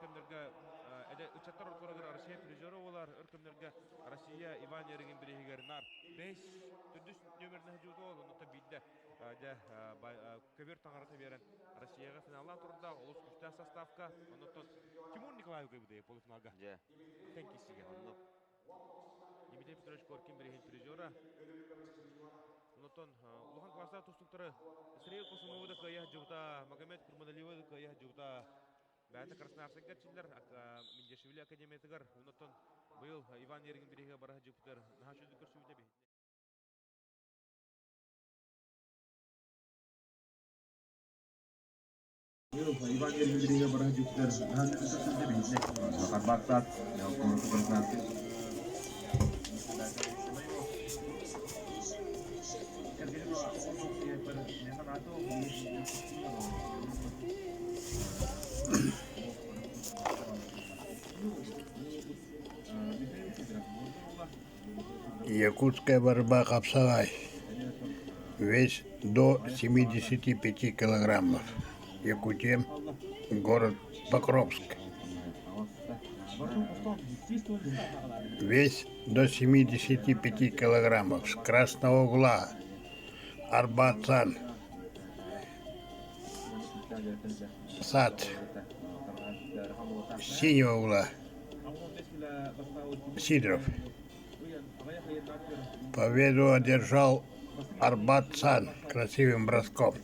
кэмнэргэ ыччаттар ортолоругар Россия призера буолар, өр кэмнэргэ Россия Иван Ярыгин бирииһигэр нар 5 төрдүс нүөмэрин сылдьыбыт уол, оннуттан биирдэ дьэ көбүөр таҥарата биэрэн Россияҕа финаллаан турда, олус күүстээх составка. Оннуттан Тимур Николаев кыайбыта полуфиналга. Дьэ. Тэнкисигэ. Оннук. Дмитрий Петрович Коркин бирииһин призера. Онтон улахан класстаах тустууктары Сергей Косунову да кыайа сылдьыбыта, Магомед Курманалиевы да кыайа сылдьыбыта. Бэйэтэ Красноярскайга эрчиллэр Миндиашвили академиятыгар. Онтон быйыл Иван Еригин бирииһигэ бара сылдьыбытыгар наһаа үчүгэйдик көрсүбүтэ биһиги. Иван Еригин бирииһигэ бара сылдьыбытыгар наһаа үчүгэйдик көрсүбүтэ биһиги. Харбааттаат, Красноярскай. Якутская борьба хапсаҕай. Вес до 75 килограммов. Якутия, город Покровск. Вес до 75 килограммов. С красного угла. Арбатсан. Сад. Синего угла. Сидоров. Победу одержал Арбат-Сан красивым броском.